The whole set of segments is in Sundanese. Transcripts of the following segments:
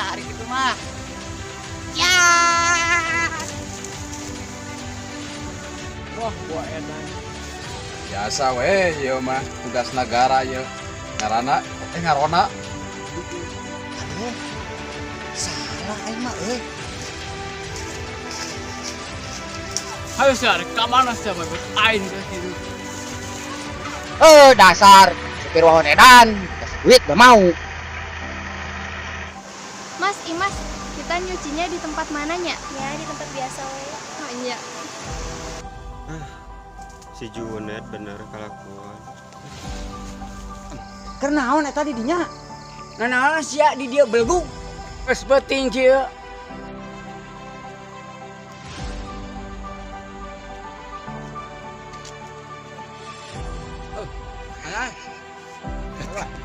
Hari kitu mah. Ya. Wah, gua edan. Biasa weh ieu mah tugas negara ieu. Ngaranna ngarona. Aduh. Salah aing mah euy. Hayo sia, ka mana sia mah aing ke kitu. Dasar supir wahon edan, kasih duit gak mau. Mas, Imas, kita nyucinya di tempat mananya? Ya, di tempat biasa we. Oh iya. Si Junet bener kelakuan. Keur naon eta di dinya? Nanaon sia di dieu belgug. Geus beuting kieu.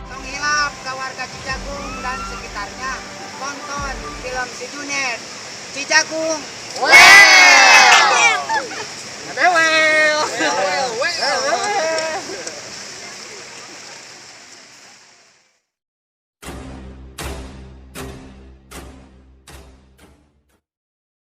Tong hilap ke warga Cijagung dan sekitarnya. Tonton film si Junet. Cijagung. Well.